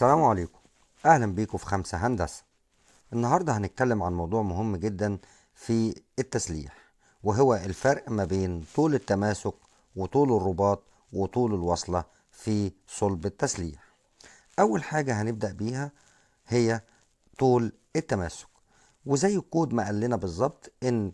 السلام عليكم، أهلا بيكم في 5 هندسة. النهاردة هنتكلم عن موضوع مهم جدا في التسليح، وهو الفرق ما بين طول التماسك وطول الرباط وطول الوصلة في صلب التسليح. أول حاجة هنبدأ بيها هي طول التماسك، وزي الكود ما قال لنا بالظبط إن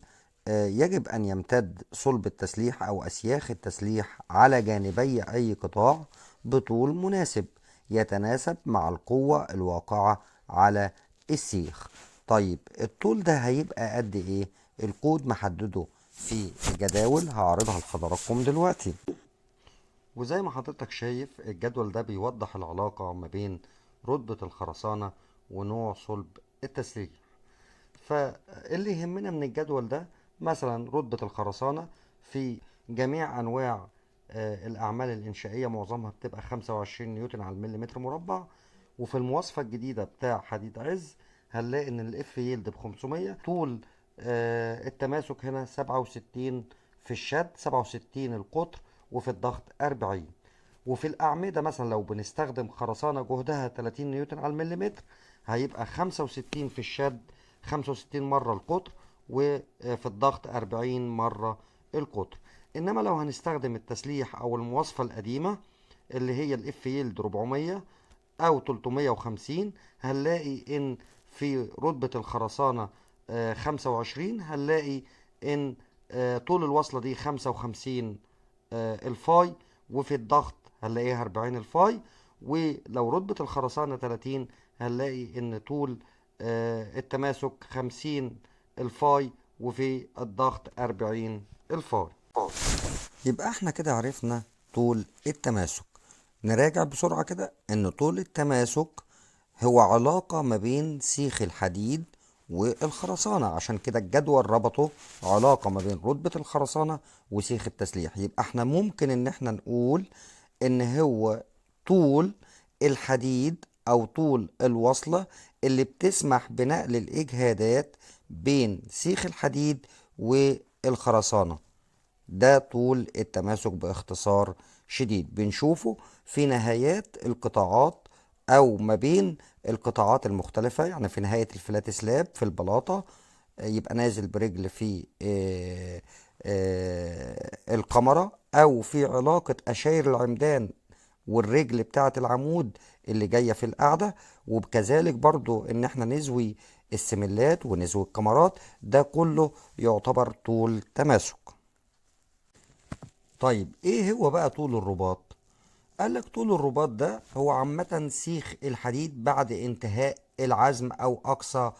يجب أن يمتد صلب التسليح أو أسياخ التسليح على جانبي أي قطاع بطول مناسب يتناسب مع القوة الواقعة على السيخ. طيب الطول ده هيبقى قد إيه؟ الكود محدده في الجداول هعرضها لحضراتكم دلوقتي. وزي ما حضرتك شايف الجدول ده بيوضح العلاقة ما بين رتبة الخرسانة ونوع صلب التسليح. فاللي يهمنا من الجدول ده مثلا رتبة الخرسانة في جميع أنواع الأعمال الإنشائية معظمها بتبقى 25 نيوتن على المليمتر مربع، وفي المواصفة الجديدة بتاع حديد عز هنلاقي إن ال F yield ب500، طول التماسك هنا 67 في الشد، 67 القطر، وفي الضغط 40. وفي الأعمدة مثلا لو بنستخدم خرسانة جهدها 30 نيوتن على المليمتر هيبقى 65 في الشد، 65 مرة القطر، وفي الضغط 40 مرة القطر. إنما لو هنستخدم التسليح أو المواصفة القديمة اللي هي ال F yield 400 أو 350 هنلاقي إن في رتبة الخرسانة، 25، هنلاقي إن، طول الوصلة دي 55، الفاي، وفي الضغط هنلاقيها 40 الفاي. ولو رتبة الخرسانة 30 هنلاقي إن طول، التماسك 50 الفاي، وفي الضغط 40 الفاي. يبقى احنا كده عرفنا طول التماسك. نراجع بسرعة كده ان طول التماسك هو علاقة ما بين سيخ الحديد والخرسانة، عشان كده الجدول ربطه علاقة ما بين رتبة الخرسانة وسيخ التسليح. يبقى احنا ممكن ان احنا نقول ان هو طول الحديد او طول الوصلة اللي بتسمح بنقل الاجهادات بين سيخ الحديد والخرسانة. ده طول التماسك باختصار شديد، بنشوفه في نهايات القطاعات او ما بين القطاعات المختلفة. يعني في نهاية ال flat slab في البلاطة، يبقى نازل برجل في، الكمرة، او في علاقة اشاير العمدان والرجل بتاعة العمود اللي جاية في القاعدة، وكذلك برضو ان احنا نزوي السملات ونزوي الكمرات، ده كله يعتبر طول تماسك. طيب ايه هو بقى طول الرباط؟ قال لك طول الرباط ده هو عامة سيخ الحديد بعد انتهاء العزم او اقصى،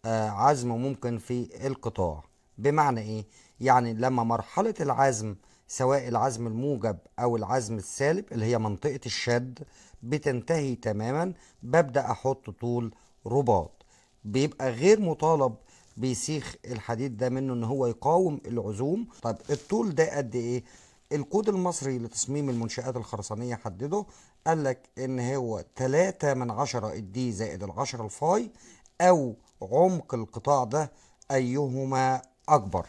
عزم ممكن في القطاع. بمعنى ايه؟ يعني لما مرحلة العزم سواء العزم الموجب او العزم السالب اللي هي منطقة الشد بتنتهي تماما، ببدأ احط طول رباط. بيبقى غير مطالب بسيخ الحديد ده منه ان هو يقاوم العزوم. طيب الطول ده قد ايه؟ الكود المصري لتصميم المنشآت الخرسانية حدده، قال لك ان هو تلاتة من عشرة ال D زائد العشرة الفاي او عمق القطاع ده ايهما اكبر.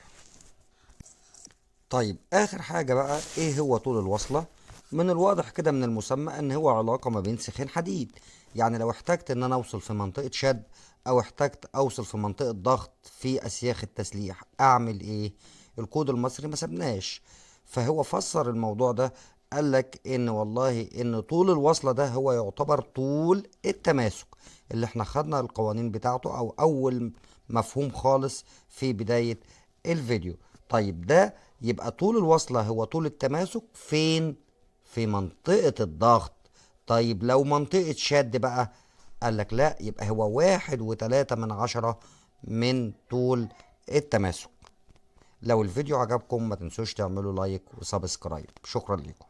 طيب اخر حاجة بقى ايه هو طول الوصلة؟ من الواضح كده من المسمى ان هو علاقة ما بين سيخين حديد. يعني لو احتجت ان انا اوصل في منطقة شد او احتجت اوصل في منطقة ضغط في اسياخ التسليح اعمل ايه؟ الكود المصري ما سبناش، فهو فسر الموضوع ده، قال لك ان والله ان طول الوصلة ده هو يعتبر طول التماسك اللي احنا خدنا القوانين بتاعته او اول مفهوم خالص في بداية الفيديو. طيب ده يبقى طول الوصلة هو طول التماسك فين؟ في منطقة الضغط. طيب لو منطقة شد بقى، قال لك لا، يبقى هو واحد وتلاتة من عشرة من طول التماسك. لو الفيديو عجبكم ما تنسوش تعملوا like و subscribe. شكرا لكم.